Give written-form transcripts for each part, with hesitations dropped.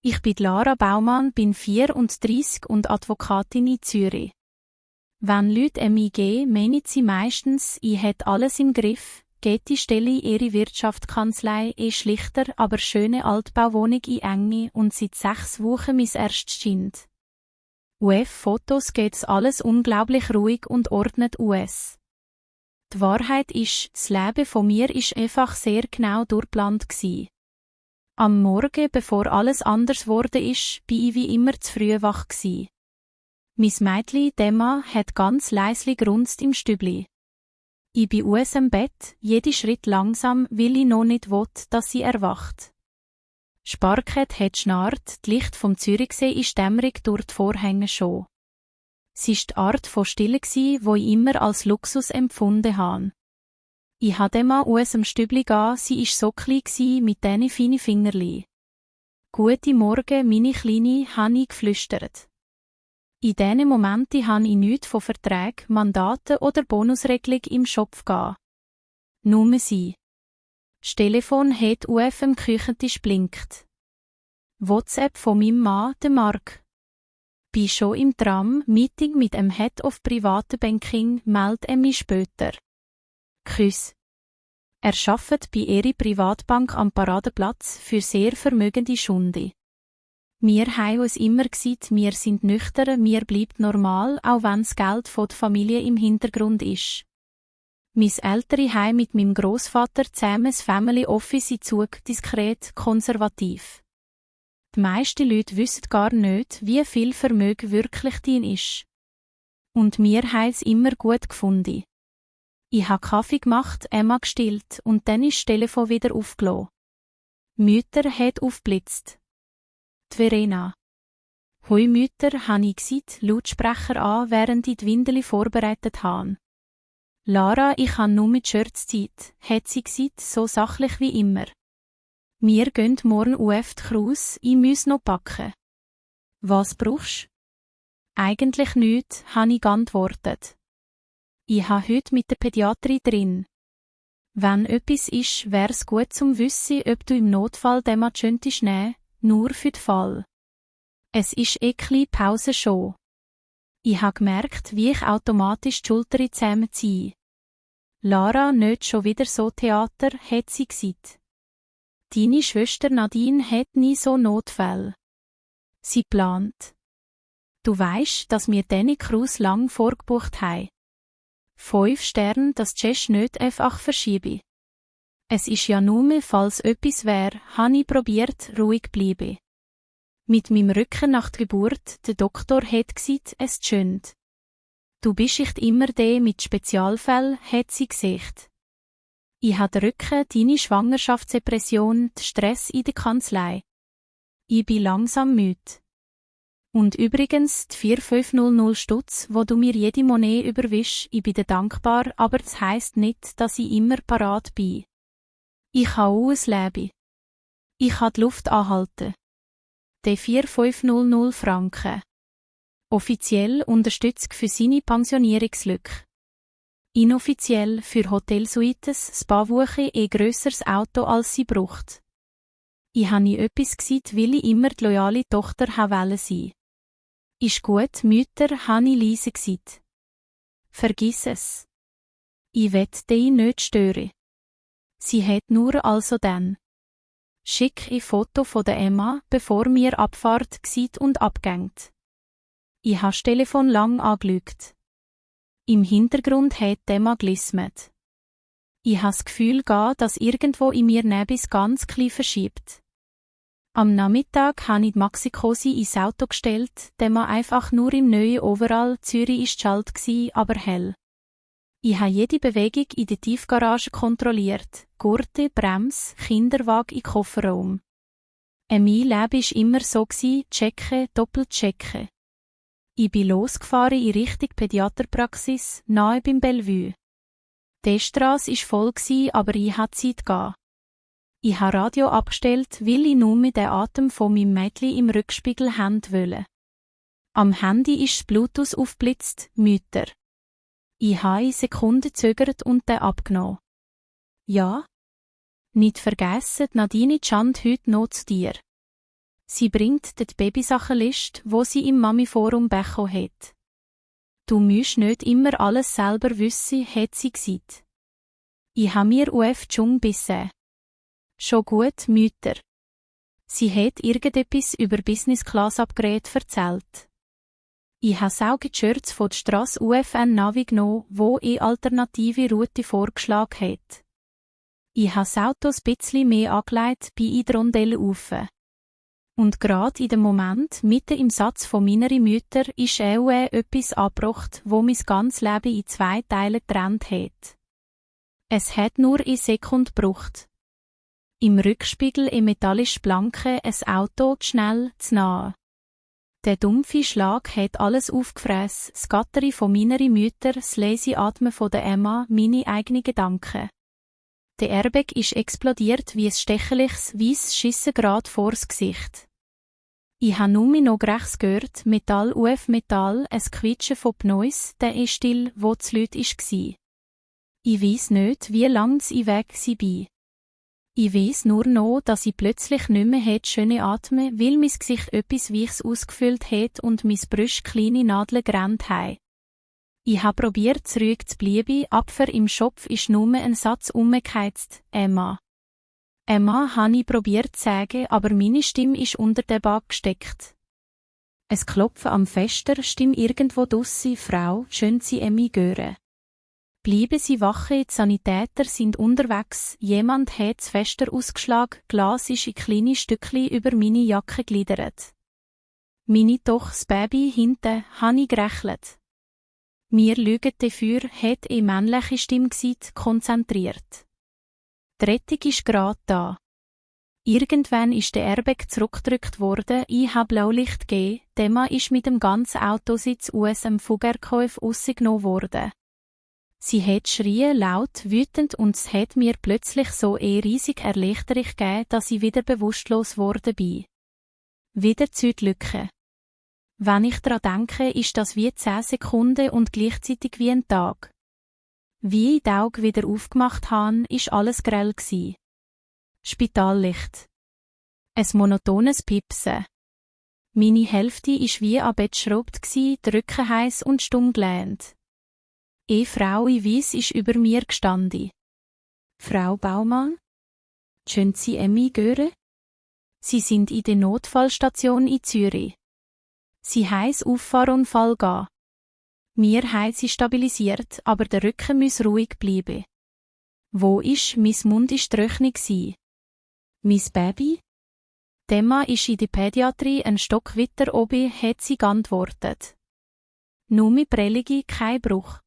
Ich bin Lara Baumann, bin 34 und Advokatin in Zürich. Wenn Leute MIG meinen sie meistens, ich hätte alles im Griff, geht die Stelle in ihre Wirtschaftskanzlei schlichter, aber schöne Altbauwohnung in Enge und seit 6 Wochen mein erstes Kind. UF-Fotos geht's alles unglaublich ruhig und ordnet US. Die Wahrheit ist, das Leben von mir ist einfach sehr genau durchgeplant gsi. Am Morgen, bevor alles anders wurde ist, bin ich wie immer zu früh wach gsi. Mein Mädchen, Dema, hat ganz leislich grunzt im Stübli. Ich bin US im Bett, jeden Schritt langsam, weil ich noch nicht will, dass sie erwacht. Sparket hat schnarrt, die Licht vom Zürichsee ist dämmerig durch die Vorhänge schon. Sie ist die Art von Stille gsi, wo ich immer als Luxus empfunden habe. Ich habe Dema aus dem Stübli gehen, sie ist so klein gsi mit diesen feinen Fingerli. Guten Morgen, meine Kleine, habe ich geflüstert. In diesen Momenten habe ich nichts von Verträgen, Mandaten oder Bonusregelung im Schopf gehen. Nur sie. Das Telefon hat auf dem Küchentisch blinkt. WhatsApp von meinem Mann, dem Mark. Bin schon im Tram, Meeting mit dem Head of Private Banking, meldet er mich später. Küss. Er arbeitet bei ihrer Privatbank am Paradeplatz für sehr vermögende Schundi. Wir haben uns immer gesagt, wir sind nüchtern, mir bleibt normal, auch wenn das Geld von der Familie im Hintergrund ist. Mein ältere Heim mit meinem Großvater zusammen das Family Office in Zug, diskret, konservativ. Die meisten Leute wissen gar nicht, wie viel Vermögen wirklich drin ist. Und wir haben es immer gut gefunden. Ich habe Kaffee gemacht, Emma gestillt und dann ist das Telefon wieder aufgelassen. Mütter hat aufblitzt. Die Verena. Hoi Mütter, habe ich gesagt, Lautsprecher an, während ich die Windeli vorbereitet habe. Lara, ich habe nur mit Shirts Zeit, hat sie gesagt, so sachlich wie immer. Wir gehen morgen auf die Cruise, ich muss noch packen. Was brauchst? Eigentlich nichts, habe ich geantwortet. Ich habe heute mit der Pädiatrie drin. Wenn etwas ist, wär's gut zum Wissen, ob du im Notfall den mal könntest nehmen, nur für den Fall. Es ist kleine Pause schon. Ich habe gemerkt, wie ich automatisch die Schultern zusammenziehe. Lara, nicht schon wieder so Theater, hat sie gesagt. Deine Schwester Nadine hat nie so Notfälle. Sie plant. Du weisst, dass wir diese Cruise lang vorgebucht haben. 5 Sterne, dass Jess nicht einfach verschiebe. Es ist ja nur, falls etwas wäre, habe ich probiert, ruhig bleiben. Mit meinem Rücken nach der Geburt, der Doktor hat gesagt, es schönt. Du bist nicht immer der mit Spezialfällen, hat sie gesagt. Ich habe den Rücken, deine Schwangerschaftsdepression, den Stress in der Kanzlei. Ich bin langsam müde. Und übrigens, die 4500 Stutz, wo du mir jede Monat überwischst, ich bin dir dankbar, aber das heisst nicht, dass ich immer parat bin. Ich habe auch ein Leben. Ich kann die Luft anhalten. Die 4500 Franken. Offiziell Unterstützung für seine Pensionierungslücke. Inoffiziell für Hotelsuites, Spa-Woche grösseres Auto als sie braucht. Ich habe nie etwas gesagt, weil ich immer die loyale Tochter wollte sein. Ist gut, Mütter, habe ich leise gesagt. Vergiss es. Ich will dich nicht stören. Sie hat nur also dann. Schick ein Foto von der Emma, bevor mir Abfahrt gsit und abgängt. Ich habe das Telefon lang angeschaut. Im Hintergrund hat Emma glismet. Ich habe das Gefühl, dass irgendwo in mir nebis ganz klein verschiebt. Am Nachmittag habe ich die Maxi-Cosi ins Auto gestellt, Emma einfach nur im neuen Overall, Zürich ist schalt gsi, aber hell. Ich habe jede Bewegung in der Tiefgarage kontrolliert, Gurte, Brems, Kinderwagen in Kofferraum. Mein Leben war immer so checken, doppelt checken. Ich bin losgefahren in Richtung Pädiaterpraxis, nahe beim Bellevue. Die Strasse war voll, aber ich hatte Zeit gehen. Ich habe Radio abgestellt, weil ich nur mit dem Atem von meinem Mädchen im Rückspiegel haben wollte. Am Handy ist das Bluetooth aufgeblitzt, Mütter. Ich habe eine Sekunde gezögert und den abgenommen. Ja? Nicht vergessen, Nadine Chand heute noch zu dir. Sie bringt die Babysachenliste, wo sie im Mami-Forum bekommen hat. Du musst nicht immer alles selber wissen, hat sie gesagt. Ich habe mir UF Chung bissen. Schon gut, Mütter. Sie hat irgendetwas über Business-Class-Upgrade erzählt. Ich habe Sauge-Shirts von der Strasse UFN Navi genommen, wo alternative Route vorgeschlagen hat. Ich habe das Auto ein bisschen mehr angelegt bei in der Rondelle rauf. Und gerade in dem Moment, mitten im Satz von meiner Mütter, ist etwas angebracht, wo mein ganzes Leben in 2 Teile getrennt hat. Es hat nur in Sekunden gebraucht. Im Rückspiegel im metallisch blanken ein Auto zu schnell, zu nah. Der dumpfe Schlag hat alles aufgefressen, das Gattere von meiner Mütter, das leise Atmen von der Emma, meine eigenen Gedanken. Der Airbag ist explodiert wie ein stecheliges, weisses Schissen grad vors Gesicht. Ich habe nur noch rechts gehört, Metall UF Metall, ein Quietschen von Pneus, der ist still, wo das Leute war. Ich weiss nicht, wie lang ich weg war. Ich weiss nur noch, dass ich plötzlich nicht mehr schöne atmen, weil mein Gesicht etwas Weiches ausgefüllt hat und mein Brüst kleine Nadeln gerannt haben. Ich habe probiert, ruhig zu bleiben, aber im Schopf ist nur ein Satz umgeheizt, Emma. Emma habe ich probiert zu sagen, aber meine Stimme ist unter der Bag gesteckt. Es Klopfen am Fenster, Stimme irgendwo draussen, Frau, schön Sie Emmi göre. Bleiben Sie wache, die Sanitäter sind unterwegs, jemand hat das Fenster ausgeschlagen, Glas ist in kleine Stückchen über meine Jacke gliedert. Meine Tochter, das Baby hinten, habe ich gerächelt. Mir lügen dafür, hat männliche Stimme gesagt, konzentriert. Die Rettung ist gerade da. Irgendwann ist der Airbag zurückgedrückt worden, ich habe Blaulicht gegeben, Emma ist mit dem ganzen Autositz aus dem Fuggerkäuf rausgenommen worden. Sie hat schrien, laut, wütend und es hat mir plötzlich so riesig Erleichterung gegeben, dass ich wieder bewusstlos worden bin. Wieder zu die Lücke. Wenn ich daran denke, ist das wie 10 Sekunden und gleichzeitig wie ein Tag. Wie ich die Augen wieder aufgemacht habe, ist alles grell gsi. Spitallicht. Ein monotones Piepsen. Meine Hälfte ist wie am Bett geschraubt gsi, der Rücken heiss und stumm gelehnt. Frau in Weiss ist über mir gestanden. Frau Baumann? Schön Sie Emmi göre? Sie sind in der Notfallstation in Zürich. Sie heiss Auffahrunfall gehen. Mir haben sie stabilisiert, aber der Rücken muss ruhig bleiben. Wo ist, mein Mund ist tröchnig gsi. Mein Baby? Emma ist in der Pädiatrie ein Stock weiter oben, hat sie geantwortet. Nur mit Prelligi, kein Bruch.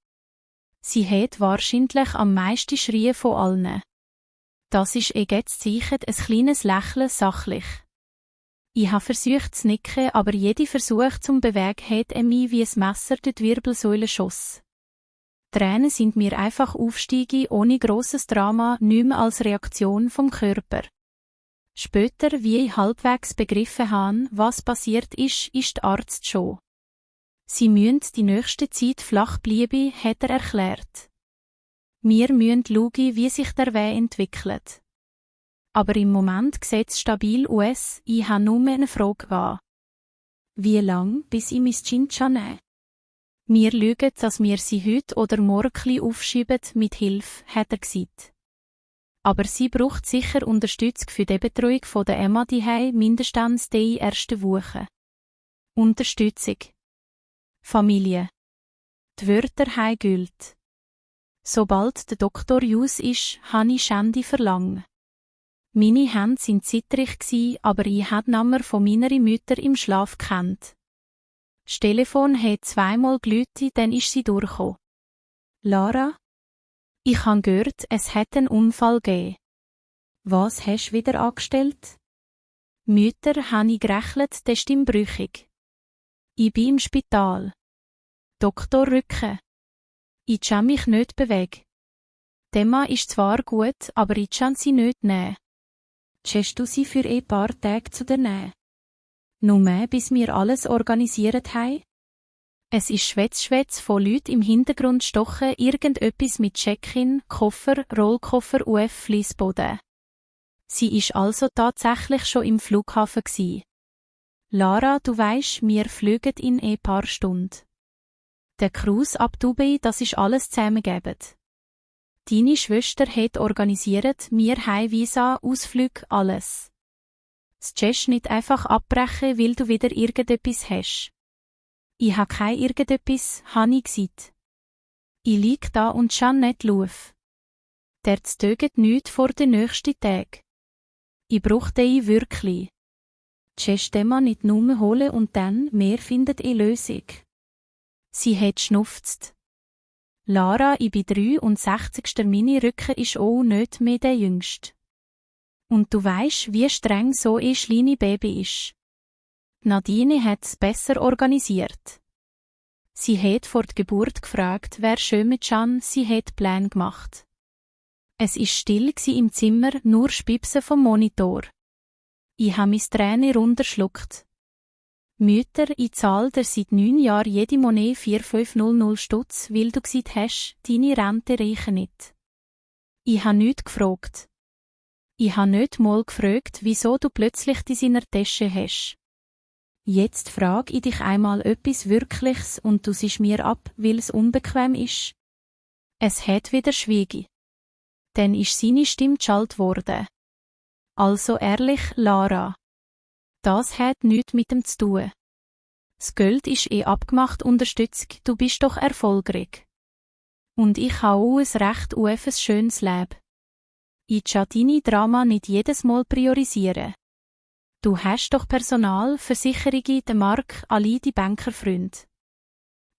Sie hat wahrscheinlich am meisten geschrien von allen. Das ist jetzt sicher ein kleines Lächeln sachlich. Ich habe versucht zu nicken, aber jeder Versuch zum Bewegen hat mich wie ein Messer durch die Wirbelsäule schoss. Tränen sind mir einfach aufsteigen, ohne grosses Drama, nicht mehr als Reaktion vom Körper. Später, wie ich halbwegs begriffen habe, was passiert ist der Arzt schon. Sie müssen die nächste Zeit flach bleiben, hat er erklärt. Wir müssen schauen, wie sich der Weh entwickelt. Aber im Moment sieht es stabil aus, ich habe nur eine Frage an. Wie lang, bis ich mein Chincha nehme? Wir lügen, dass wir sie heute oder morgen aufschieben mit Hilfe, hat er gesagt. Aber sie braucht sicher Unterstützung für die Betreuung von der Emma daheim, mindestens die ersten Wochen. Unterstützung. Familie. Die Wörter haben gilt. Sobald der Doktor Jus ist, habe ich Schande verlangt. Meine Hände sind zitterig gsi, aber ich habe die Nummer von meiner Mutter im Schlaf gekannt. Das Telefon hat 2-mal geläutet, dann ist sie durchgekommen. Lara? Ich habe gehört, es hat einen Unfall gegeben. Was hast du wieder angestellt? Mütter habe ich gerechnet, das ist brüchig. Ich bin im Spital. Doktor Rücken. Ich kann mich nicht bewegen. Emma ist zwar gut, aber ich kann sie nicht nehmen. Hast du sie für ein paar Tage zu dir nehmen? Nur mehr, bis wir alles organisiert haben? Es ist Schwätz von Leuten im Hintergrund stochen irgendetwas mit Check-in, Koffer, Rollkoffer, UF-Fliessboden. Sie ist also tatsächlich schon im Flughafen gsi. Lara, du weisst, wir fliegen in ein paar Stunden. Der Cruise ab Dubai, das ist alles zusammengegeben. Deine Schwester hat organisiert, mir Heimvisa, Ausflüge, alles. Das Jazz nicht einfach abbrechen, weil du wieder irgendetwas hast. Ich ha kein irgendetwas, habe ich gesagt. Ich lieg da und schon nicht Luft. Der zögert nichts vor den nächsten Tag. Ich brauchte ihn wirklich. Jazz Thema nicht nur holen und dann, mehr findet eine Lösung. Sie hat schnufzt. Lara, ich bin 63. Meine Rücken ist auch nicht mehr der jüngste. Und du weisst, wie streng so ein kleines Baby ist. Nadine hat's besser organisiert. Sie hat vor der Geburt gefragt, wer schön mit Can, sie hat Pläne gemacht. Es ist still im Zimmer, nur Spipsen vom Monitor. Ich habe meine Tränen runterschluckt. Mütter, ich zahle dir seit 9 Jahren jede Monat 4500 Stutz, weil du gesagt hast, deine Rente reiche nicht. Ich habe nichts gefragt. Ich habe nicht mal gefragt, wieso du plötzlich das in der Tasche hast. Jetzt frage ich dich einmal etwas Wirkliches und du siehst mir ab, weil es unbequem ist. Es hat wieder schwiegi. Dann ist seine Stimme geschallt worden. Also ehrlich, Lara. Das hat nichts mit dem zu tun. Das Geld ist abgemacht, Unterstützung, du bist doch erfolgreich. Und ich habe auch ein Recht auf ein schönes Leben. Ich kann deine Drama nicht jedes Mal priorisieren. Du hast doch Personal, Versicherungen, den Markt, alle die Bankerfreunde.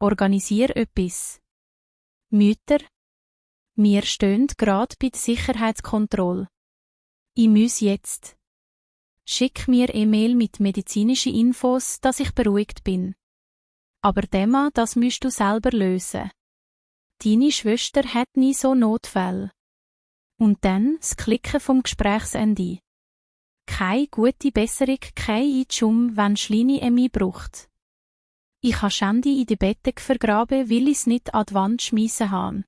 Organisier etwas. Mütter? Wir stehen gerade bei der Sicherheitskontrolle. Ich muss jetzt. Schick mir E-Mail mit medizinischen Infos, dass ich beruhigt bin. Aber Thema, das musst du selber lösen. Deine Schwester hat nie so Notfälle. Und dann das Klicken vom Gesprächsende. Keine gute Besserung, kein Einschum, wenn Schleine Emmy braucht. Ich habe Shandy in die Bettdecke vergraben, weil ich's nicht an die Wand schmeissen han.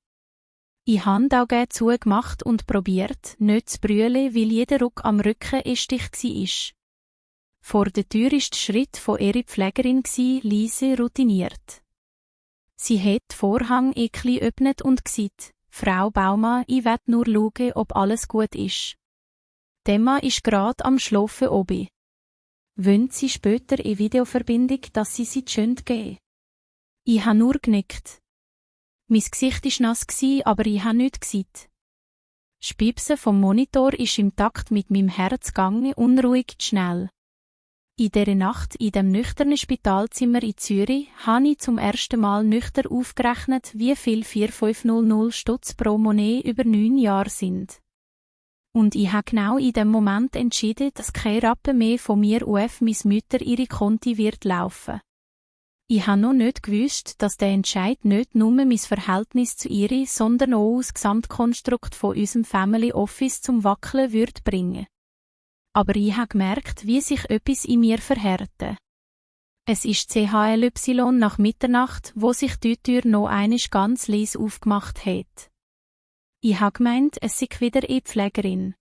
Ich han die Augen zugemacht und probiert, nicht zu brüllen, weil jeder Ruck am Rücken ein Stich war. Vor der Tür ist der Schritt von ihrer Pflegerin leise routiniert. Sie hat den Vorhang ekli geöffnet und gesagt, Frau Baumann, ich will nur schauen, ob alles gut ist. Thema ist grad am Schlafen obi. Wünscht sie später eine Videoverbindung, dass sie schön geben? Ich ha nur genickt. Mein Gesicht war nass, aber ich ha nichts gesagt. Das Piepsen vom Monitor ist im Takt mit meinem Herz gegangen, unruhig schnell. In dieser Nacht in dem nüchternen Spitalzimmer in Zürich habe ich zum ersten Mal nüchtern aufgerechnet, wie viel 4500 Stutz pro Monat über 9 Jahre sind. Und ich habe genau in dem Moment entschieden, dass kein Rappen mehr von mir auf meine Mütter ihre Konti wird laufen. Ich habe noch nicht gewusst, dass der Entscheid nicht nur mein Verhältnis zu ihr, sondern auch das Gesamtkonstrukt von unserem Family Office zum Wackeln würde bringen. Aber ich habe gemerkt, wie sich etwas in mir verhärte. Es ist CHLY nach Mitternacht, wo sich die Tür noch einmal ganz leise aufgemacht hat. Ich habe gemeint, es sei wieder eine Pflegerin.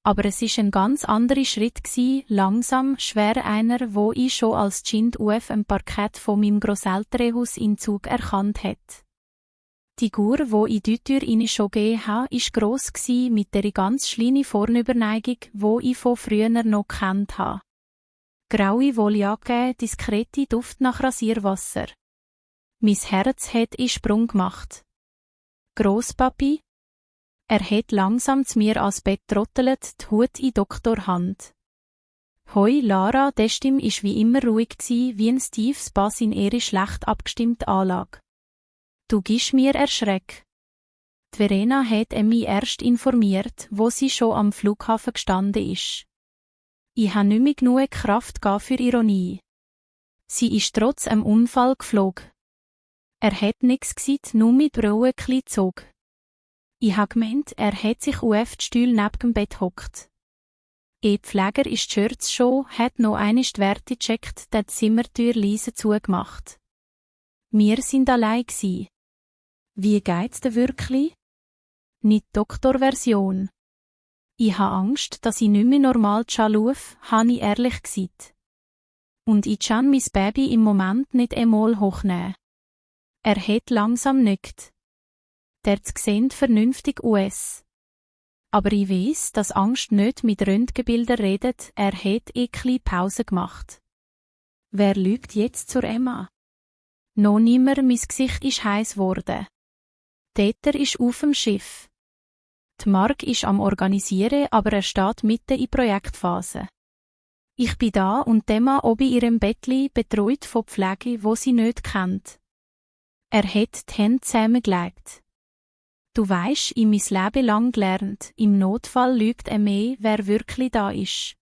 Aber es ist ein ganz anderer Schritt gsi, langsam, schwer einer, wo ich schon als Kind auf dem Parkett von meinem Grosselternhaus in Zug erkannt hat. Die Figur, wo in die Tür rein schon gegeben habe, ist gross gsi mit der ganz kleinen Vornüberneigung, wo ich von früher noch kennt habe. Graue Wolljacke, diskrete Duft nach Rasierwasser. Mein Herz hat einen Sprung gemacht. Grosspapi? Er hat langsam zu mir ans Bett trottelt, die Hut in Doktorhand. Hoi Lara, die Stimme ist wie immer ruhig gsi, wie ein tiefes Bass in ihre schlecht abgestimmte Anlage. Du gibst mir Erschreck. Die Verena hat mich erst informiert, wo sie schon am Flughafen gestanden ist. Ich habe nicht mehr genug Kraft für Ironie. Sie ist trotz einem Unfall geflogen. Er hat nichts gesagt, nur mit Brauen gezogen. Ich habe gemeint, er hat sich auf den Stuhl neben dem Bett hockt. Die Pfleger ist die Shirts schon, hat noch einmal die Werte gecheckt, die Zimmertür leise zugemacht. Wir sind allein gsi. Wie geht's dir wirklich? Nicht Doktorversion. Ich habe Angst, dass ich nicht mehr normal schaue, habe ich ehrlich gesagt. Und ich kann mein Baby im Moment nicht einmal hochnehmen. Er hat langsam nickt. Der sehen vernünftig US. Aber ich weiss, dass Angst nicht mit Röntgenbildern redet, er hat ekli Pause gemacht. Wer lügt jetzt zur Emma? Noch nimmer, mein Gesicht ist heiß worden. Täter ist auf dem Schiff. Die Mark ist am Organisieren, aber er steht mitten in Projektphase. Ich bin da und Emma oben in ihrem Bettli betreut von Pflege, wo sie nicht kennt. Er hat die Hände zusammengelegt. Du weisst, ich mein Leben lang gelernt, im Notfall lügt mehr, wer wirklich da ist.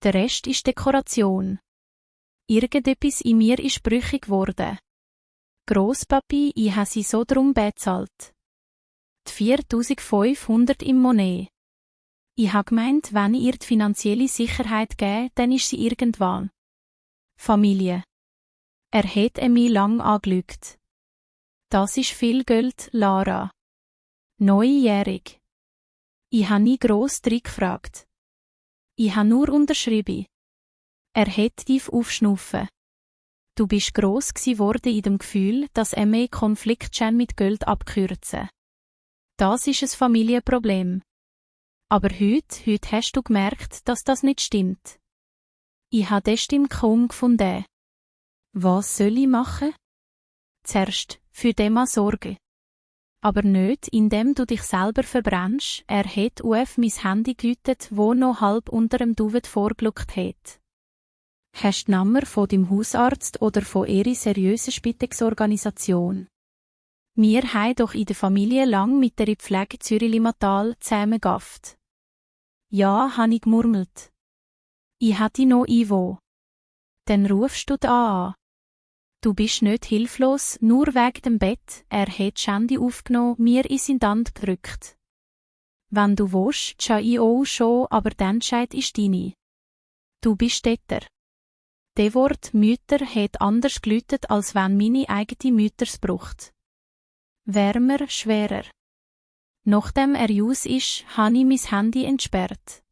Der Rest ist Dekoration. Irgendetwas in mir ist brüchig geworden. Grosspapi, ich ha sie so drum bezahlt. Die 4500 im Monet. Ich ha gemeint, wenn ich ihr die finanzielle Sicherheit gebe, dann ist sie irgendwann. Familie. Er hat mich lang angelügt. Das ist viel Geld, Lara. 9-jährig. Ich ha nie gross gefragt. Ich ha nur unterschrieben. Er hat tief aufschnuffen. Du bist gross geworden in dem Gefühl, dass Konflikte mit Geld abkürzen. Das ist ein Familienproblem. Aber heute hast du gemerkt, dass das nicht stimmt. Ich ha die Stimme kaum gefunden. Was soll ich machen? Zuerst, für Emma sorgen. Aber nicht, indem du dich selber verbrennst. Er hat auf mein Handy geläutet, wo noch halb unter dem Duvet vorgeluckt hat. Hast du die Nummer von deinem Hausarzt oder von ihrer seriösen Spitex-Organisation? Wir haben doch in der Familie lang mit der Pflege Zürich-Limmatal zusammengegafft. Ja, habe ich gemurmelt. Ich hätte noch Ivo. Dann rufst du da an. Du bist nicht hilflos, nur wegen dem Bett, er hat die Hände aufgenommen, mir in sein Hand gedrückt. Wenn du willst, kann ich auch schon, aber der Entscheid ist deine. Du bist Täter. Das Wort Mütter hat anders geläutet, als wenn meine eigene Mütter es braucht. Wärmer, schwerer. Nachdem er aus ist, habe ich mein Handy entsperrt.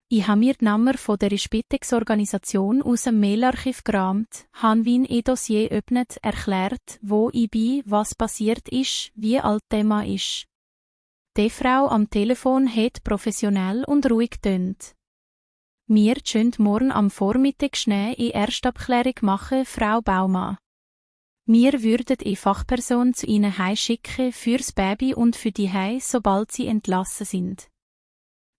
Ich habe mir die Nummer von der Spitex-Organisation aus dem Mailarchiv gerammt, habe wie ein Dossier geöffnet, erklärt, wo ich bin, was passiert ist, wie alt Emma ist. Die Frau am Telefon hat professionell und ruhig getönt. Wir können morgen am Vormittag schnell eine Erstabklärung machen, Frau Baumann. Wir würden eine Fachperson zu Ihnen heimschicken fürs Baby und für die Hei, sobald sie entlassen sind.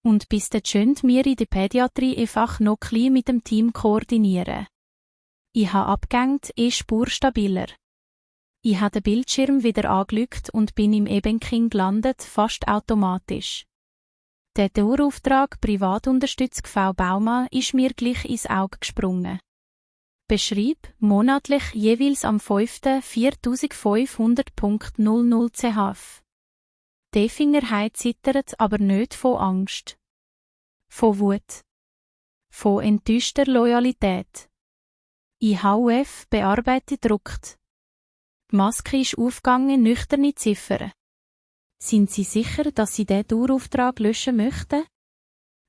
Und bis dahin wir in der Pädiatrie einfach noch klein mit dem Team koordinieren. Ich habe abgehängt, Spur stabiler. Ich habe den Bildschirm wieder angelückt und bin im E-Banking gelandet, fast automatisch. Der Dauerauftrag Privatunterstützung V. Baumann ist mir gleich ins Auge gesprungen. Beschreib monatlich jeweils am 5. 4500.00 CHF. Die Finger zittert aber nicht von Angst. Von Wut. Von enttäuschter Loyalität. IHUF bearbeitet druckt. Die Maske ist aufgegangen, nüchterne Ziffern. Sind Sie sicher, dass Sie diesen Dauerauftrag löschen möchten?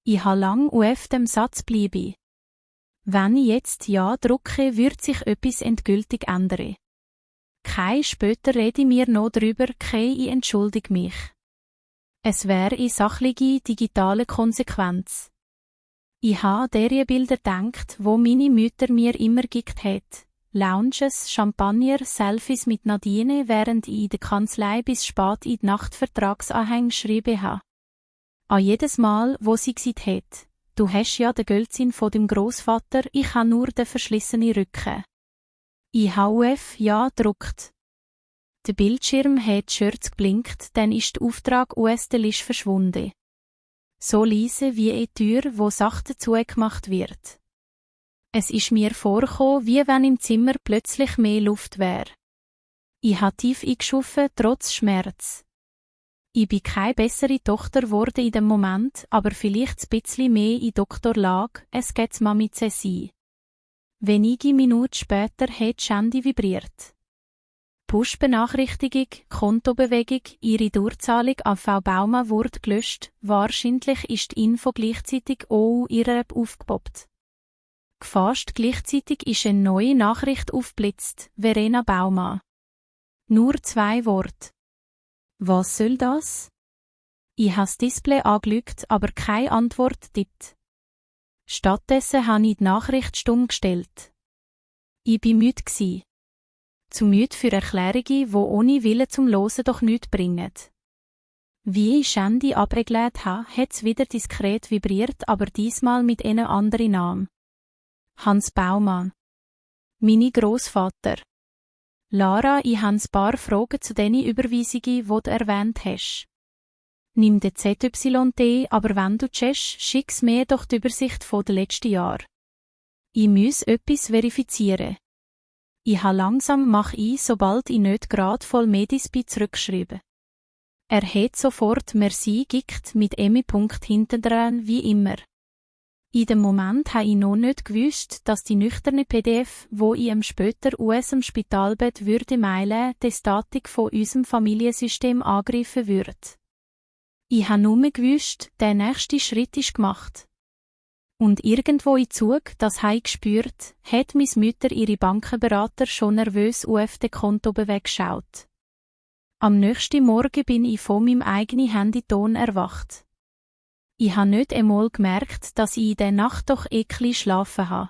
Ich habe lang auf dem Satz bleiben. Wenn ich jetzt Ja drücke, wird sich etwas endgültig ändern. Später rede mir noch drüber, ich entschuldige mich. Es wäre eine sachliche, digitale Konsequenz. Ich habe an diese Bilder gedacht, wo meine Mutter mir immer gegeben hat. Lounges, Champagner, Selfies mit Nadine, während ich in der Kanzlei bis spät in die Nacht Vertragsanhänge geschrieben habe. An jedes Mal, wo sie gesagt hat, du hast ja den Gölzin von dem Grossvater, ich habe nur den verschlissenen Rücken. IHUF ja druckt. Der Bildschirm hat schürz geblinkt, dann ist der Auftrag US-Delisch verschwunden. So leise wie eine Tür, wo sachte zugemacht wird. Es ist mir vorgekommen, wie wenn im Zimmer plötzlich mehr Luft wäre. Ich habe tief eingeschuffen, trotz Schmerz. Ich bin keine bessere Tochter geworden in dem Moment, aber vielleicht ein bisschen mehr in Doktorlage, es geht Mami zu sein. Wenige Minuten später hat die Handy vibriert. Push-Benachrichtigung, Kontobewegung, Ihre Durchzahlung an V. Baumann wurde gelöscht, wahrscheinlich ist die Info gleichzeitig auch in Ihrer App aufgepoppt. Fast gleichzeitig ist eine neue Nachricht aufgeblitzt, Verena Baumann. Nur 2 Worte. Was soll das? Ich habe das Display angeschaut, aber keine Antwort tippt. Stattdessen habe ich die Nachricht stumm gestellt. Ich war müde. Zu müde für Erklärungen, die ohne Willen zum Losen doch nichts bringen. Wie ich Handy abgelegt habe, hat es wieder diskret vibriert, aber diesmal mit einem anderen Namen. Hans Baumann. Meine Grossvater. Lara, ich habe ein paar Fragen zu den Überweisungen, die du erwähnt hast. Nimm den ZYT, aber wenn du checkst, schick's mir doch die Übersicht von den letzten Jahren. Ich muss etwas verifizieren. Ich habe langsam mach ich, sobald ich nicht gerade voll Medispi zurückschreibe. Er hat sofort Merci gickt mit Emi-Punkt hintendran wie immer. In dem Moment habe ich noch nicht gewusst, dass die nüchterne PDF, wo ich ihm später aus dem Spitalbett würde mailen, die Statik von unserem Familiensystem angreifen würde. Ich habe nur gewusst, der nächste Schritt ist gemacht. Und irgendwo in Zug, das habe ich gespürt, hat meine Mutter ihre Bankenberater schon nervös auf den Konto weggeschaut. Am nächsten Morgen bin ich von meinem eigenen Handyton erwacht. Ich habe nicht einmal gemerkt, dass ich in der Nacht doch eklig schlafen habe.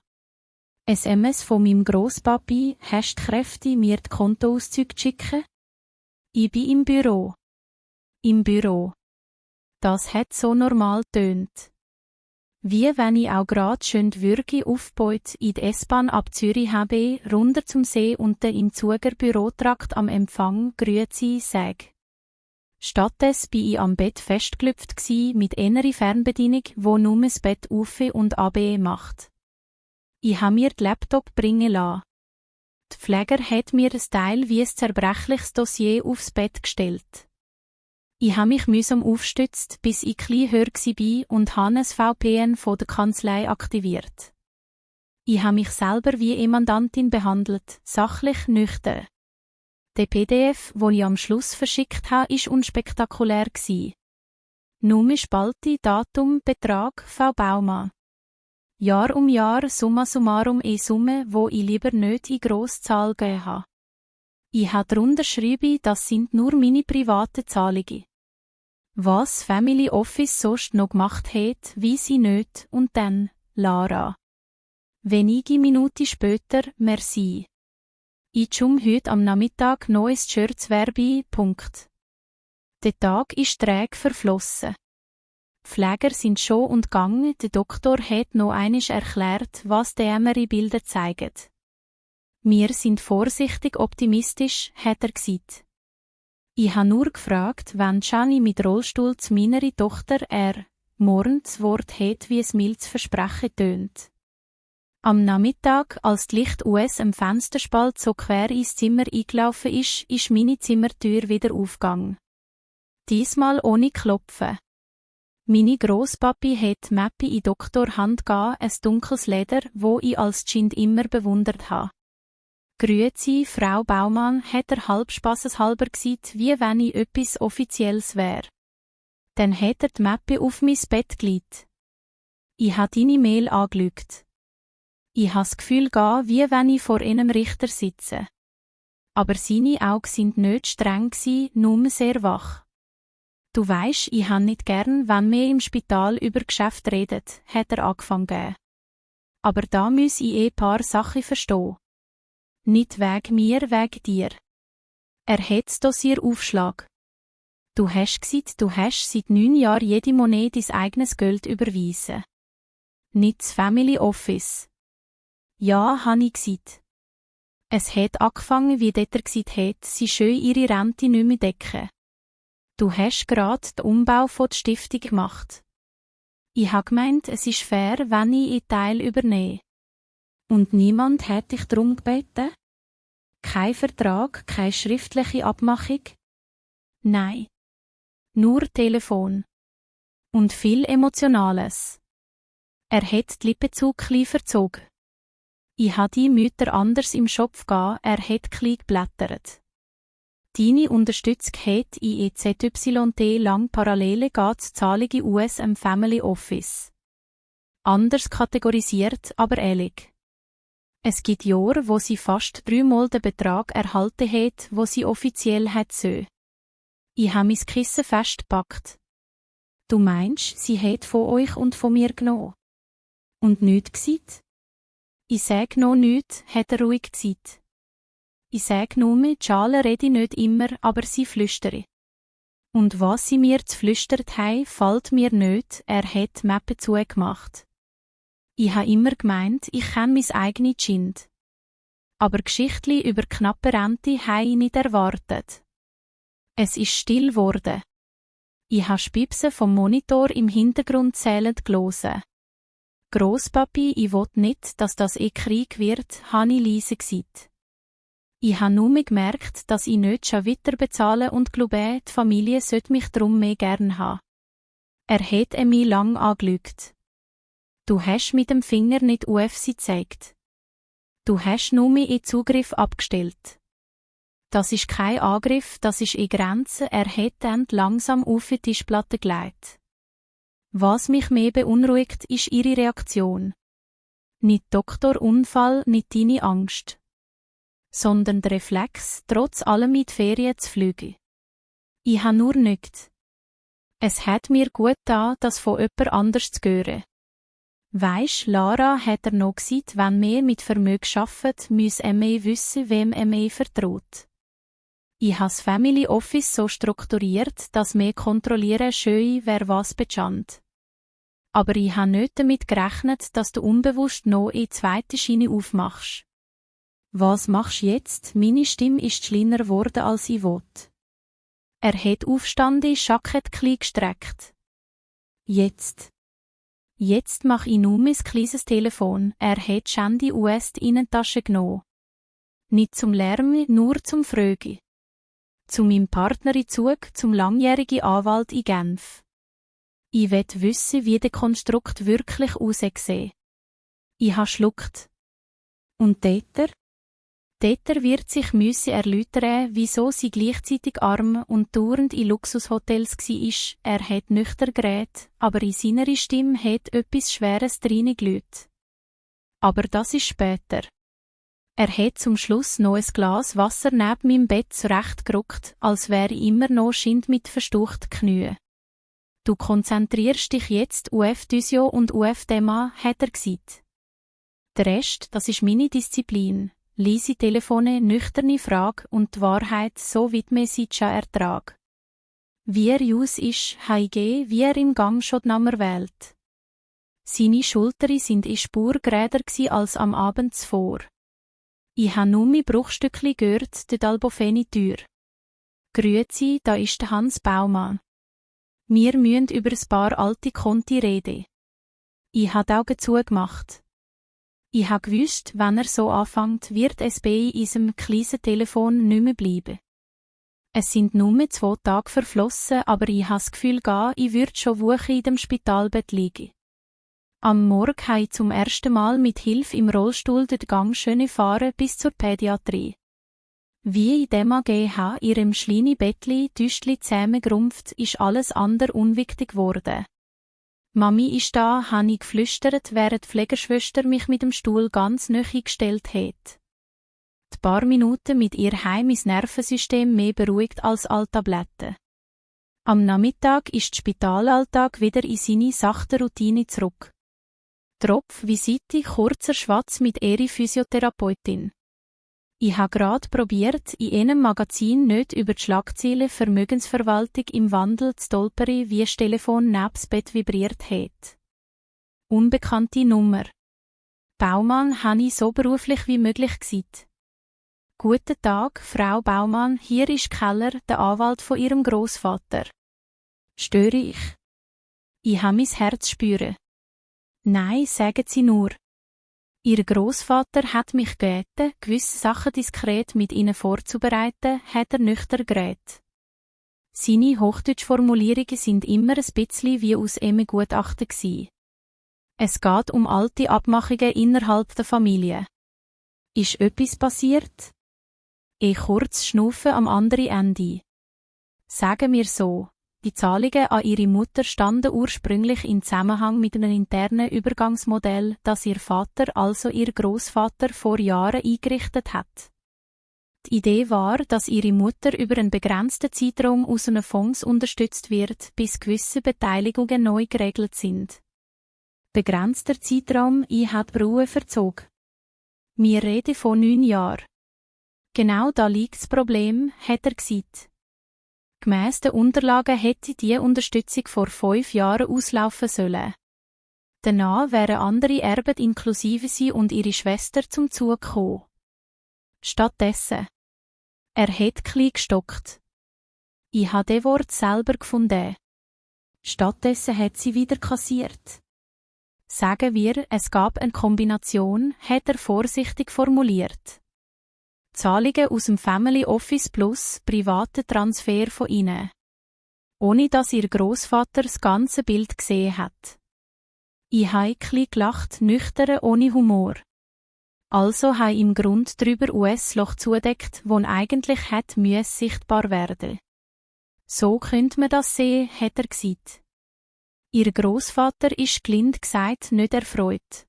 SMS von meinem Grosspapi, hast du Kräfte, mir die Kontoauszüge zu schicken? Ich bin im Büro. Im Büro. Das hat so normal tönt. Wie wenn ich auch grad schön die Würge aufgebaut in die S-Bahn ab Zürich habe, runter zum See unten im Zuger Bürotrakt am Empfang grüezi sag. Stattdessen bin ich am Bett festgelüpft mit einer Fernbedienung, wo nur das Bett auf und ab macht. Ich habe mir den Laptop bringen lassen. Die Pfleger hat mir ein Teil wie ein zerbrechliches Dossier aufs Bett gestellt. Ich habe mich mühsam aufgestützt, bis ich klein höher war und habe ein VPN von der Kanzlei aktiviert. Ich habe mich selber wie eine Mandantin behandelt, sachlich nüchtern. Der PDF, den ich am Schluss verschickt habe, war unspektakulär. Nur Spalte, Datum, Betrag, V. Baumann. Jahr um Jahr, summa summarum Summe, wo ich lieber nicht in Grosszahl gegeben habe. Ich habe drunter geschrieben, das sind nur meine privaten Zahlungen. Was Family Office sonst noch gemacht hat, weiss ich nicht, und dann, Lara. Wenige Minuten später, merci. Ich heute am Nachmittag neues Shirts-Werbe, Punkt. Der Tag ist träge verflossen. Die Pfleger sind schon und gegangen, der Doktor hat noch einmal erklärt, was die MRI-Bilder zeigen. Wir sind vorsichtig optimistisch, hat er gesagt. Ich habe nur gefragt, wenn Gianni mit Rollstuhl zu meiner Tochter morgen das Wort hat, wie es mildes Versprechen tönt. Am Nachmittag, als die Licht aus am Fensterspalt so quer ins Zimmer eingelaufen ist meine Zimmertür wieder aufgegangen. Diesmal ohne Klopfen. Meine Grosspapi hat Mäppi in Doktorhand gegeben, ein dunkles Leder, wo ich als Kind immer bewundert habe. Grüezi, Frau Baumann, hat er halb spasseshalber gesagt, wie wenn ich etwas Offizielles wäre. Dann hat er die Mäppi auf mein Bett gelegt. Ich habe deine Mail angeschaut. Ich habe das Gefühl wie wenn ich vor einem Richter sitze. Aber seine Augen sind nicht streng nur sehr wach. Du weisst, ich habe nicht gern, wenn wir im Spital über Geschäfte reden, hat er angefangen. Aber da muss ich ein paar Sachen verstehen. Nicht wegen mir, wegen dir. Er hat das Dossier Aufschlag. Du hast gesagt, du hast seit 9 Jahren jede Monat dein eigenes Geld überwiesen. Nicht das Family Office. Ja, habe ich gesagt. Es hat angefangen, wie dort gesagt hat, sie schön ihre Rente nicht mehr decken. Du hast gerade den Umbau von der Stiftung gemacht. Ich habe gemeint, es ist fair, wenn ich einen Teil übernehme. Und niemand hat dich darum gebeten? Kein Vertrag, keine schriftliche Abmachung? Nein. Nur Telefon. Und viel Emotionales. Er hat die Lippen zu klein verzogen. Ich habe die Mütter anders im Schopf gehabt, er hat klein geblättert. Deine Unterstützung hat in EZYT lang Parallele zur Zahlung US am Family Office. Anders kategorisiert, aber ähnlich. Es gibt Jahre, wo sie fast 3-mal den Betrag erhalten hat, wo sie offiziell hat sollen. Ich habe mein Kissen festgepackt. Du meinst, sie hat von euch und von mir genommen? Und nichts gesagt? Ich sag noch nichts, hat er ruhig gesagt. Ich sag nur, die Schale rede nicht immer, aber sie flüstere. Und was sie mir zu flüstert haben, fällt mir nicht, er hat Mappe zugemacht. Ich ha immer gemeint, ich kenn mein eigenes Kind. Aber Geschichtli über knappe Rente habe ich nicht erwartet. Es ist still geworden. Ich ha Spipse vom Monitor im Hintergrund zählend gelesen. Grosspapi, ich will nicht, dass das Krieg wird, habe ich leise gesagt. Ich ha nur gemerkt, dass ich nicht schon weiter bezahle und glaube, die Familie sollte mich drum mehr gern haben. Er hat mich lang angelügt. Du hast mit dem Finger nicht auf sie gezeigt. Du hast nur in Zugriff abgestellt. Das ist kein Angriff, das ist in Grenzen, er hat dann langsam auf die Tischplatte gelegt. Was mich mehr beunruhigt, ist ihre Reaktion. Nicht Doktorunfall, nicht deine Angst. Sondern der Reflex, trotz allem in die Ferien zu fliegen. Ich ha nur nicht. Es hat mir gut getan, das von jemand anders zu hören. Weisst, Lara, hat er noch gesagt, wenn wir mit Vermögen arbeiten, muss mehr wissen, wem mehr vertraut. Ich has Family Office so strukturiert, dass wir kontrollieren schön, wer was beschanzt. Aber ich ha nicht damit gerechnet, dass du unbewusst noch in zweite Schiene aufmachst. Was machst jetzt? Meine Stimme ist kleiner geworden, als ich wollte. Er hat aufstanden, Jackett klein gestreckt. Jetzt mach ich nur mein kleines Telefon, er hat Shandy US in die Tasche genommen. Nicht zum Lärmen, nur zum Fragen. Zu meinem Partner in Zug, zum langjährigen Anwalt in Genf. Ich will wissen, wie der Konstrukt wirklich aussieht. Ich ha schluckt. Und Täter? Täter wird sich müssen erläutern, wieso sie gleichzeitig arm und dauernd in Luxushotels war. Er hat nüchtern geredet, aber in seiner Stimme hat etwas Schweres reingelüht. Aber das ist später. Er hat zum Schluss noch ein Glas Wasser neben meinem Bett zurechtgerückt, als wäre ich immer noch Schind mit verstauchten Knien. Du konzentrierst dich jetzt auf Physio und auf Thema, hat er gesagt. Der Rest, das ist meine Disziplin. Leise Telefone, nüchterne Frage und die Wahrheit, so weit man sie schon ertrag. Wie er jus ist, heige, wie er im Gang schon die Nummer wählt. Seine Schultern sind in Spur geräder als am Abend zuvor. Ich ha nur mein Bruchstückli gehört, die Albofeni Tür. Grüezi, da ist der Hans Baumann. Wir müssen über ein paar alte Konti reden. Ich ha die Augen zugemacht. Ich ha gewusst, wenn er so anfängt, wird es bei unserem kleinen Telefon nicht mehr bleiben. Es sind nur 2 Tage verflossen, aber ich ha das Gefühl ich würde schon Wochen in dem Spitalbett liegen. Am Morgen habe ich zum ersten Mal mit Hilfe im Rollstuhl den Gang schön fahren bis zur Pädiatrie. Wie in dem AGH ihrem schleinen Bettli, Tüstli zusammengerumpft, ist alles andere unwichtig geworden. Mami ist da, habe ich geflüstert, während die Pflegeschwester mich mit dem Stuhl ganz nahe gestellt hat. Die paar Minuten mit ihr heim mein Nervensystem mehr beruhigt als alle Tabletten. Am Nachmittag ist der Spitalalltag wieder in seine sachte Routine zurück. Tropf, Visite, kurzer Schwatz mit ihrer Physiotherapeutin. Ich habe gerade probiert, in einem Magazin nicht über die Schlagzeilen Vermögensverwaltung im Wandel zu stolpern, wie das Telefon neben das Bett vibriert hat. Unbekannte Nummer. Baumann habe ich so beruflich wie möglich gesagt. Guten Tag, Frau Baumann, hier ist Keller, der Anwalt von Ihrem Großvater. Störe ich? Ich habe mein Herz spüren. Nein, sagen Sie nur. Ihr Großvater hat mich gebeten, gewisse Sachen diskret mit Ihnen vorzubereiten, hat er nüchtern geredet. Seine Hochdeutschformulierungen sind immer ein bisschen wie aus einem Gutachten gsi. Es geht um alte Abmachungen innerhalb der Familie. Ist etwas passiert? Kurz Schnaufen am anderen Ende. Sagen wir so, Die Zahlungen an ihre Mutter standen ursprünglich in Zusammenhang mit einem internen Übergangsmodell, das ihr Vater, also ihr Großvater, vor Jahren eingerichtet hat. Die Idee war, dass ihre Mutter über einen begrenzten Zeitraum aus einem Fonds unterstützt wird, bis gewisse Beteiligungen neu geregelt sind. Begrenzter Zeitraum, ich hat Ruhe verzog. Wir reden von 9 Jahren. Genau da liegt das Problem, hat er gesagt. Gemäss den Unterlagen hätte diese Unterstützung vor 5 Jahren auslaufen sollen. Danach wären andere Erben inklusive sie und ihre Schwester zum Zug gekommen. Stattdessen. Er hat klein gestockt. Ich habe das Wort selber gefunden. Stattdessen hat sie wieder kassiert. Sagen wir, es gab eine Kombination, hat er vorsichtig formuliert. Zahlungen aus dem Family Office plus private Transfer von ihnen. Ohne dass ihr Großvater das ganze Bild gesehen hat. Ich habe gelacht, nüchtern, ohne Humor. Also habe im Grund drüber US-Loch zudeckt, wo eigentlich hätte müsse sichtbar werden. So könnte man das sehen, hat er gesagt. Ihr Großvater ist blind gesagt nicht erfreut.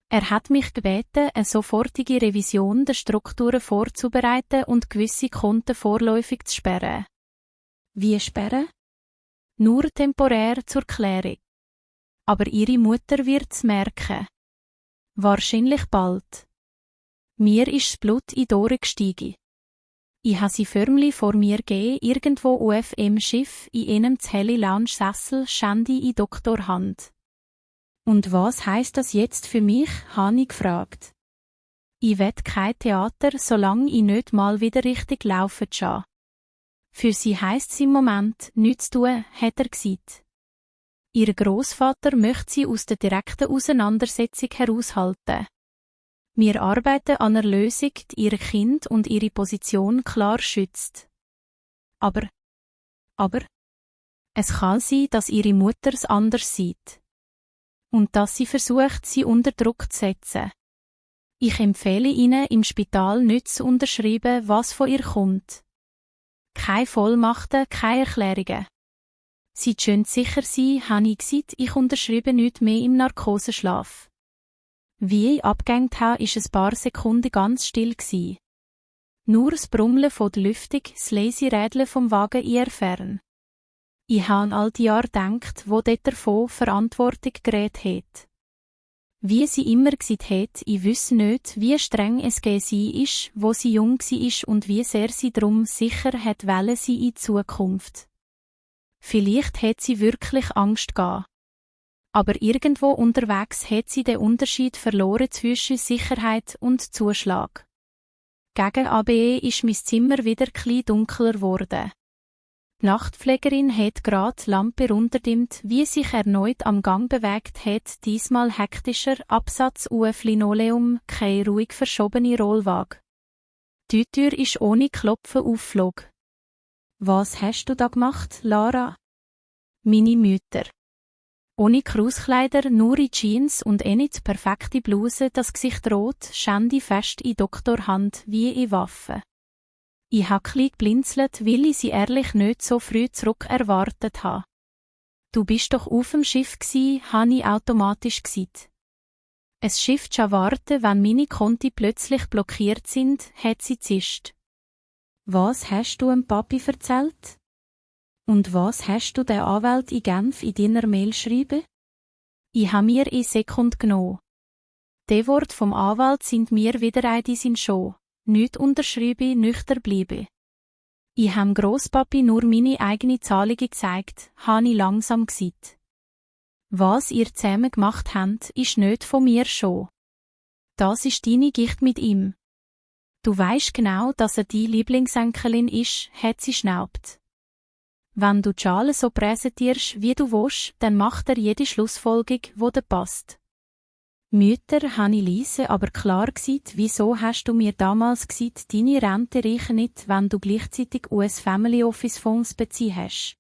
Er hat mich gebeten, eine sofortige Revision der Strukturen vorzubereiten und gewisse Konten vorläufig zu sperren. Wie sperren? Nur temporär zur Klärung. Aber ihre Mutter wird's merken. Wahrscheinlich bald. Mir ist das Blut in die Ohren gestiegen. Ich habe sie förmlich vor mir gegeben, irgendwo auf dem Schiff, in einem helle Lounge-Sessel, Shandy in Doktorhand. Und was heisst das jetzt für mich, habe ich gefragt. Ich will kein Theater, solange ich nicht mal wieder richtig laufen schaue. Für sie heisst es im Moment, nichts zu tun, hat er gesagt. Ihr Großvater möchte sie aus der direkten Auseinandersetzung heraushalten. Wir arbeiten an einer Lösung, die ihr Kind und ihre Position klar schützt. Aber, es kann sein, dass ihre Mutter es anders sieht. Und dass sie versucht, sie unter Druck zu setzen. Ich empfehle Ihnen, im Spital nicht zu unterschreiben, was von ihr kommt. Keine Vollmachten, keine Erklärungen. Sie können sicher sein, habe ich gesagt, ich unterschreibe nicht mehr im Narkoseschlaf. Wie ich abgehängt habe, ist ein paar Sekunden ganz still gewesen. Nur das Brummeln von der Lüftung, das leise Rädeln vom Wagen in der Ferne. Ich habe an all die Jahre gedacht, wo dort davon Verantwortung geredet hat. Wie sie immer gesagt hat, ich wüsste nicht, wie streng es gegen sie ist, wo sie jung war und wie sehr sie drum sicher hat wollen sie in Zukunft. Vielleicht hat sie wirklich Angst gehabt. Aber irgendwo unterwegs hat sie den Unterschied verloren zwischen Sicherheit und Zuschlag. Gegen ABE ist mein Zimmer wieder klein dunkler geworden. Die Nachtpflegerin hat gerade die Lampe runterdimmt, wie sich erneut am Gang bewegt hat, diesmal hektischer, Absatz auf Linoleum, keine ruhig verschobene Rollwaage. Die Tür ist ohne Klopfen aufflog. Was hast du da gemacht, Lara? Meine Mütter. Ohne Krauskleider, nur in Jeans und nicht perfekte Bluse, das Gesicht rot, Shandy fest in Doktorhand wie in Waffe. Ich habe klein geblinzelt, weil ich sie ehrlich nicht so früh zurück erwartet habe. Du bist doch auf dem Schiff gsi, habe ich automatisch gesagt. Ein Schiff zu warten, wenn meine Konti plötzlich blockiert sind, hat sie zischt. Was hast du dem Papi erzählt? Und was hast du der Anwalt in Genf in deiner Mail schreiben? Ich habe mir in Sekund genommen. Die Worte vom Anwalt sind mir wieder ein die sind schon. Nicht unterschreibe, nüchtern bleibe. Ich habe Grosspapi nur meine eigene Zahlung gezeigt, habe ich langsam gesagt. Was ihr zusammen gemacht habt, ist nicht von mir schon. Das ist deine Gicht mit ihm. Du weisst genau, dass er die Lieblingsenkelin ist, hat sie schnaubt. Wenn du die Schale so präsentierst, wie du willst, dann macht er jede Schlussfolgerung, wo dir passt. Mütter, habe ich leise, aber klar gesagt, wieso hast du mir damals gesagt, deine Rente reiche nicht, wenn du gleichzeitig US Family Office Fonds beziehen hast.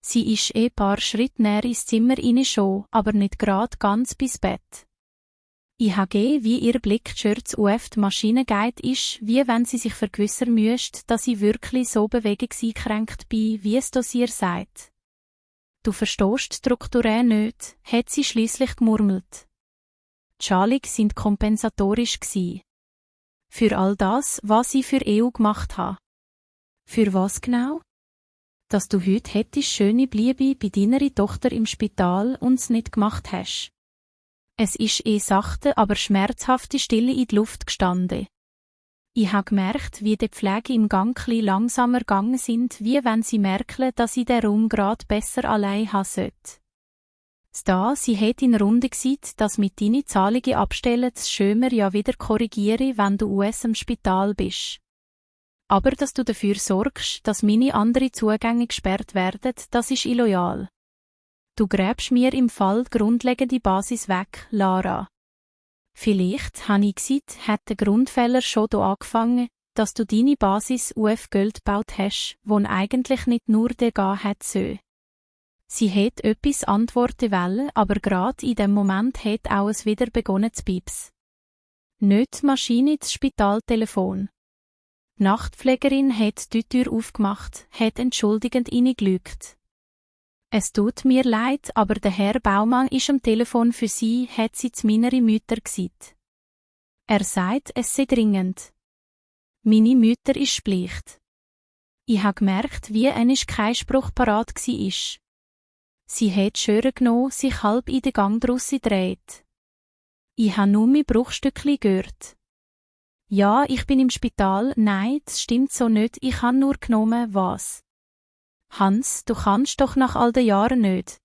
Sie ist paar Schritte näher ins Zimmer rein schon, aber nicht grad ganz bis Bett. IHG, wie ihr Blick die UF die Maschine geht, ist, wie wenn sie sich vergewissern müsste, dass ich wirklich so bewegungseingeschränkt bin, wie es Dossier sagt. Du verstehst die Struktur nicht, hat sie schliesslich gemurmelt. Die Schalungen sind kompensatorisch gsi. Für all das, was ich für EU gemacht habe. Für was genau? Dass du heute hättest schöne Bleibe bei deiner Tochter im Spital und's nicht gemacht hast. Es ist sachte, aber schmerzhafte Stille in die Luft gestanden. Ich habe gemerkt, wie die Pflege im Gang langsamer gegangen sind, wie wenn sie merken, dass ich den Raum grad besser allein haben sollte. Sie hat in Runde gesagt, dass mit deinen Zahlungen abstellen das Schömer ja wieder korrigiere, wenn du im Spital bist. Aber dass du dafür sorgst, dass meine anderen Zugänge gesperrt werden, das ist illoyal. Du gräbst mir im Fall die grundlegende Basis weg, Lara. Vielleicht, habe ich gesagt, hat der Grundfehler schon hier angefangen, dass du deine Basis UF Geld gebaut hast, wo eigentlich nicht nur der gehen hat sollen. Sie hat etwas antworten wollen, aber gerade in dem Moment hat auch es wieder begonnen zu pieps. Nicht die Maschine, das Spitaltelefon. Die Nachtpflegerin hat die Tür aufgemacht, hat entschuldigend reingelügt. Es tut mir leid, aber der Herr Baumann ist am Telefon für Sie, hat sie zu meiner Mutter gesagt. Er sagt, es sei dringend. Meine Mutter ist spleicht. Ich habe gemerkt, wie kein Spruch parat war. Sie hat Schöre genommen, sich halb in den Gang draussen dreht. Ich habe nur mein Bruchstückli gehört. Ja, ich bin im Spital, nein, das stimmt so nicht, ich habe nur genommen, was? Hans, du kannst doch nach all den Jahren nicht.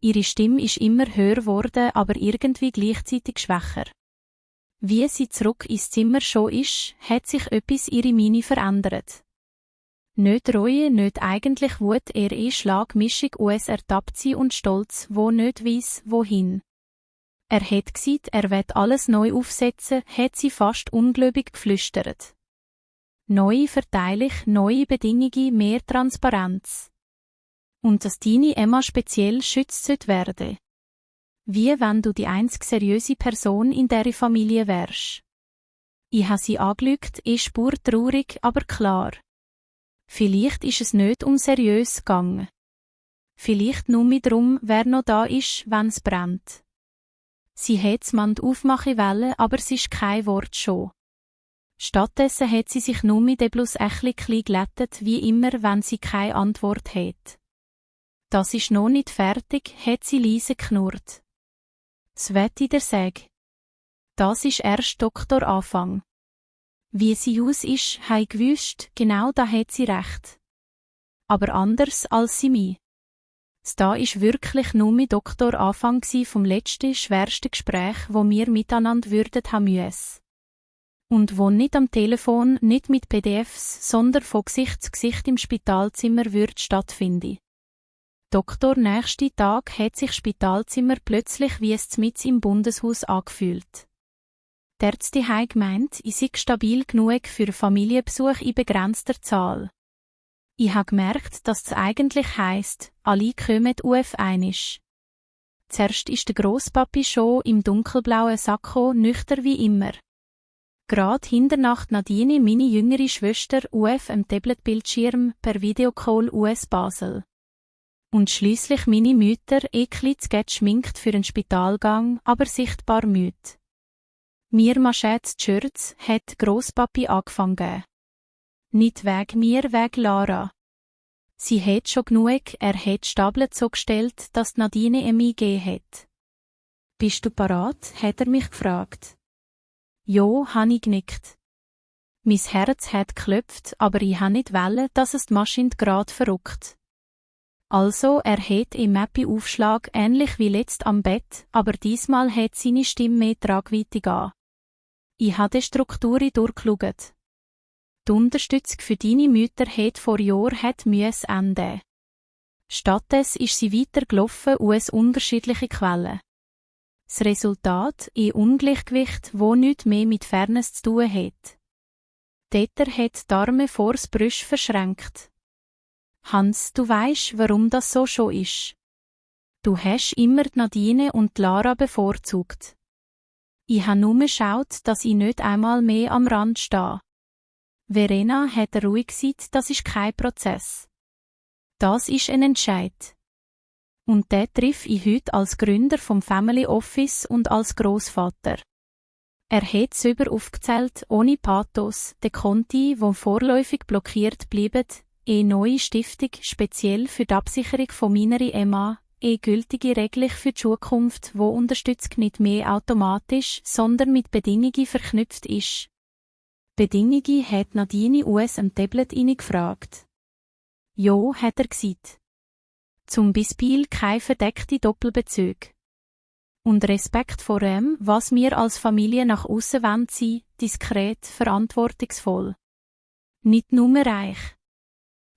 Ihre Stimme ist immer höher geworden, aber irgendwie gleichzeitig schwächer. Wie sie zurück ins Zimmer schon ist, hat sich etwas ihre Miene verändert. Nicht Reue, nicht eigentlich Wut, Schlagmischung ertappt sie und Stolz, wo nicht weiss, wohin. Er hat gesagt, er wird alles neu aufsetzen, hat sie fast ungläubig geflüstert. Neue Verteilung, neue Bedingungen, mehr Transparenz. Und dass deine Emma speziell schützt werden. Wie wenn du die einzige seriöse Person in dieser Familie wärst. Ich habe sie angeschaut, spur traurig, aber klar. Vielleicht ist es nicht seriös gegangen. Vielleicht nur darum, wer noch da ist, wenn's brennt. Sie hat das Mund aufmachen wollen, aber es ist kein Wort schon. Stattdessen hat sie sich nur mit bloß klein glättet, wie immer, wenn sie keine Antwort hat. Das ist noch nicht fertig, hat sie leise knurrt. Das wett ich dir sag. Das ist erst Doktoranfang. Wie sie aus ist, hei gewusst, genau da hat sie recht. Aber anders als sie mich. Da ist wirklich nur mein Doktoranfang vom letzten, schwersten Gespräch, wo wir miteinander würden haben müssen. Und wo nicht am Telefon, nicht mit PDFs, sondern von Gesicht zu Gesicht im Spitalzimmer würde stattfinden. Doktor, nächsten Tag hat sich Spitalzimmer plötzlich wie es mit im Bundeshaus angefühlt. Die Ärzte haben gemeint, ich sei stabil genug für Familienbesuch in begrenzter Zahl. Ich habe gemerkt, dass es eigentlich heisst, alle kommen UF einisch. Zuerst ist der Grosspapi schon im dunkelblauen Sakko nüchtern wie immer. Gerade hinter Nacht Nadine, meine jüngere Schwester, UF am Tablet-Bildschirm per Videocall US Basel. Und schliesslich meine Mütter, klitzget schminkt für einen Spitalgang, aber sichtbar müde. Mir Maschät's Tschürz hat Grosspapi angefangen. Nicht wegen mir, wegen Lara. Sie hat schon genug, er hat Stablet so gestellt, dass Nadine mich gegeben hat. Bist du parat? Hat er mich gefragt. Jo, han ich genickt. Mein Herz hat geklopft, aber ich han nicht wollen, dass es die Maschine grad verrückt. Also, er hat im Mappi-Aufschlag ähnlich wie letzt am Bett, aber diesmal hat seine Stimme mehr Tragweite an. Ich habe die Strukturen durchgeschaut. Die Unterstützung für deine Mütter hat vor Jahren enden. Stattdessen ist sie weitergelaufen aus unterschiedlichen Quellen. Das Resultat, ein Ungleichgewicht, wo nichts mehr mit Fairness zu tun hat. Dieter hat die Arme vors Brüst verschränkt. Hans, du weisst, warum das so schon ist. Du hast immer die Nadine und die Lara bevorzugt. Ich habe nur geschaut, dass ich nicht einmal mehr am Rand stehe. Verena hat ruhig gesagt, das ist kein Prozess. Das ist ein Entscheid. Und den triff ich heute als Gründer vom Family Office und als Großvater. Er hat selber aufgezählt, ohne Pathos, die Konti, die vorläufig blockiert bleiben, neue Stiftung speziell für die Absicherung von meiner Emma, gültige rechtlich für die Zukunft, wo unterstützt nicht mehr automatisch, sondern mit Bedingungen verknüpft ist. Bedingungen hat Nadine US am Tablet gefragt. Jo, hat er gesagt. Zum Beispiel keine verdeckte Doppelbezüge. Und Respekt vor dem, was wir als Familie nach aussen wollen sein, diskret, verantwortungsvoll. Nicht nur reich.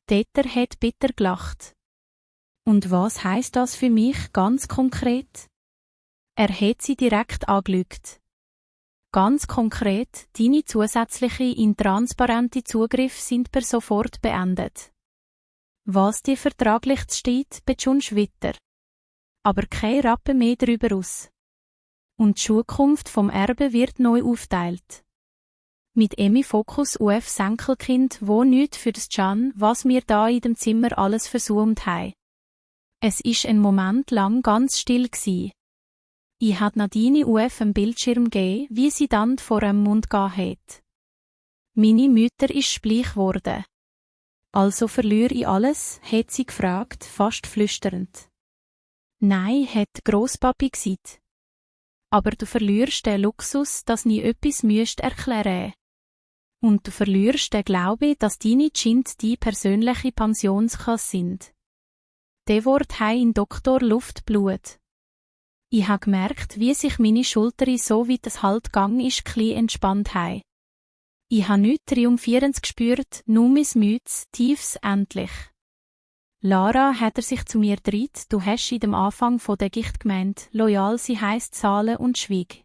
Täter hat bitter gelacht. Und was heisst das für mich ganz konkret? Er hat sie direkt angelügt. Ganz konkret, deine zusätzliche intransparente Zugriff sind per sofort beendet. Was dir vertraglich steht, beschunst weiter. Aber kein Rappen mehr darüber aus. Und die Zukunft vom Erbe wird neu aufteilt. Mit Emmy Fokus UFs Enkelkind, wo nichts für das Can, was wir da in dem Zimmer alles versäumt haben. Es ist ein Moment lang ganz still gsi. Ich hat Nadine UF am Bildschirm gegeben, wie sie dann vor dem Mund hat. Meine Mutter ist bleich geworden. Also verliere ich alles, hat sie gefragt, fast flüsternd. Nein, hat Grosspapi gesagt. Aber du verlierst den Luxus, dass nie etwas müsst erklären. Und du verlierst den Glaube, dass deine Kind die persönliche Pensionskasse sind. Der Wort hei in Doktor Luft Blut. Ich habe gemerkt, wie sich meine Schultern so wie das halt gang ist, klein entspannt hei. Ich habe nichts Triumphierendes gespürt, nur mein müdes, tiefes Endlich. Lara hat er sich zu mir dreht, du hast in dem Anfang von der Gicht gemeint, loyal sie heisst zahlen und schwieg.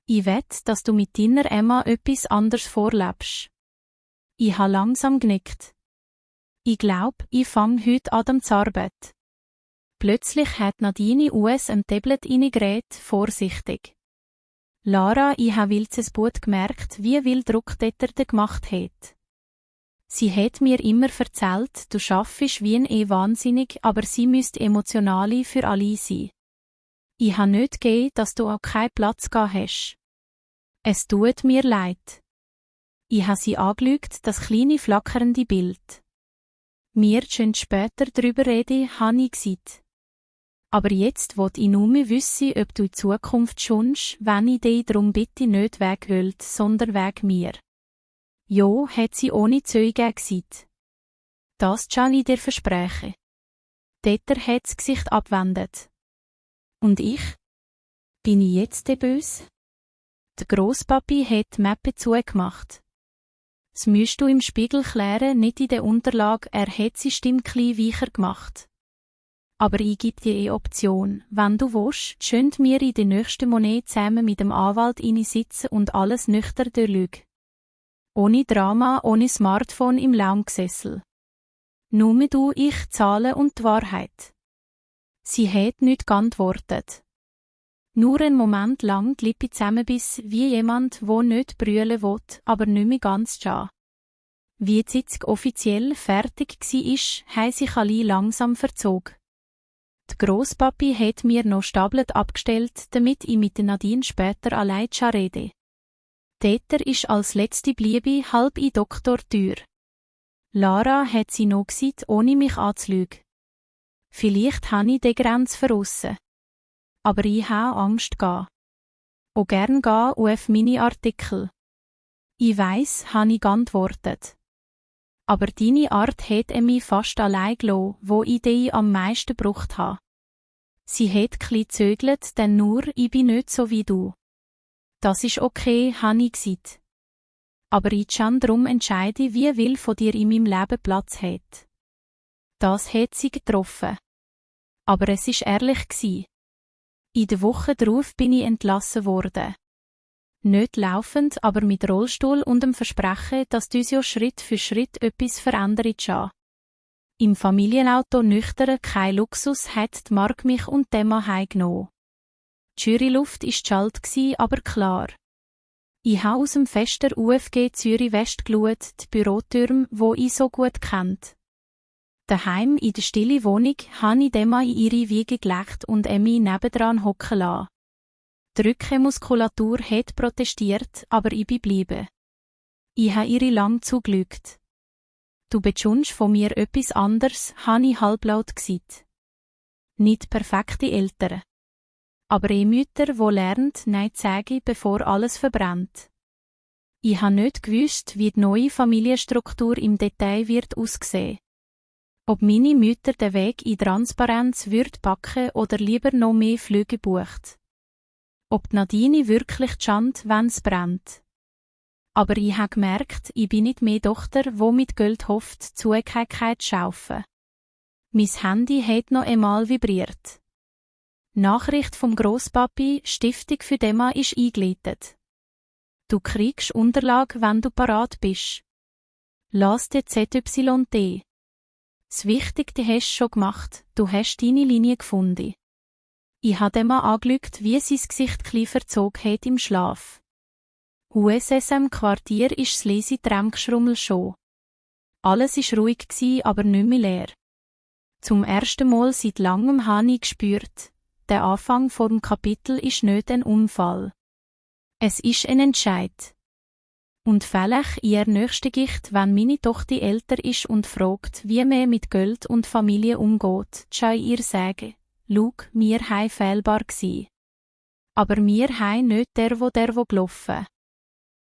Ich wett, dass du mit deiner Emma etwas anderes vorlebst. Ich habe langsam genickt. Ich glaub, ich fang heute an zu arbeiten. Plötzlich hat Nadine US am Tablet reingeredet, vorsichtig. Lara, ich habe wildes Boot gemerkt, wie viel Druck der gemacht hat. Sie hat mir immer erzählt, du schaffst wie ein wahnsinnig, aber sie müsste emotionale für alle sein. Ich habe nicht gegeben, dass du auch keinen Platz gehabt hast. Es tut mir leid. Ich habe sie angelügt, das kleine flackernde Bild. Wir schön später drüber reden, habe ich gesagt. Aber jetzt will ich nur wissen, ob du in Zukunft schonst, wenn ich dich darum bitte nicht weghölt, sondern weg mir. Jo, hat sie ohne Zeugen gesagt. Das kann ich dir versprechen. Täter hat das Gesicht abwendet. Und ich? Bin ich jetzt der Böse? Der Grosspapi hat die Mappe zugemacht. Das müsst du im Spiegel klären, nicht in der Unterlage, er hat seine Stimme klein weicher gemacht. Aber ich gebe dir eine Option, wenn du willst, schön wir in der nächsten Monat zusammen mit dem Anwalt sitzen und alles nüchtern durchlügen. Ohne Drama, ohne Smartphone im Loungesessel. Nur du, ich, Zahlen und die Wahrheit. Sie hat nicht geantwortet. Nur einen Moment lang die Lippe zusammenbiss, wie jemand, wo nicht brüllen will, aber nicht mehr ganz schade. Wie die Sitzung offiziell fertig war, haben sich alle langsam verzogen. Die Grosspapi hat mir noch Stablet abgestellt, damit ich mit Nadine später allein rede. Täter ist als letzte bliebe halb in Doktortür. Lara hat sie noch gesagt, ohne mich anzulügen. Vielleicht habe ich die Grenze verrissen. Aber ich habe Angst gehen. Auch gern gehen auf meine Artikel. Ich weiss, habe ich geantwortet. Aber deine Art hat mich fast allein gelassen, wo ich dich am meisten gebraucht habe. Sie hat klein zögert, denn nur, ich bin nicht so wie du. Das ist okay, habe ich gesagt. Aber ich kann darum entscheiden, wie viel von dir in meinem Leben Platz hat. Das hat sie getroffen. Aber es ist ehrlich gsi. In der Woche darauf bin ich entlassen worden. Nicht laufend, aber mit Rollstuhl und dem Versprechen, dass du ja Schritt für Schritt etwas verändert scha. Im Familienauto nüchtern, kein Luxus, hat die Mark mich und Emma heimgenommen. Die Juryluft war kalt, aber klar. Ich habe aus dem Fester UFG Zürich West geschaut, die Bürotürme, wo ich so gut kennt. Daheim in der stillen Wohnung habe ich Emma in ihre Wiege gelegt und Emmy nebendran hocken lassen. Die Rückenmuskulatur hat protestiert, aber ich bin geblieben. Ich habe ihre lang zugelügt. Du beschunst von mir etwas anderes, habe ich halblaut gesagt. Nicht perfekte Eltern. Aber Mütter, die lernen, Nein zu sagen, bevor alles verbrennt. Ich habe nicht gewusst, wie die neue Familienstruktur im Detail wird aussehen. Ob meine Mütter den Weg in Transparenz backen oder lieber noch mehr Flüge bucht. Ob Nadine wirklich schaut, wenn es brennt. Aber ich habe gemerkt, ich bin nicht mehr Tochter, die mit Geld hofft, Zugehörigkeit zu schaufen. Mein Handy hat noch einmal vibriert. Nachricht vom Grosspapi, Stiftung für Emma ist eingeleitet. Du kriegst Unterlage, wenn du parat bist. Lass dir ZYT. Das Wichtigste hast du schon gemacht, du hast deine Linie gefunden. Ich habe Emma angeschaut, wie sein Gesicht klein verzogen hat im Schlaf. USSM-Quartier ist das leise Tramgeschrummel schon. Alles war ruhig, aber nicht mehr leer. Zum ersten Mal seit langem habe ich gespürt, der Anfang vom Kapitel ist nicht ein Unfall. Es ist ein Entscheid. Und vielleicht ihr nächste Gicht, wenn meine Tochter älter ist und fragt, wie man mit Geld und Familie umgeht, schau ihr sagen, schau, wir haben fehlbar gsi. Aber wir haben nicht der wo gelaufen.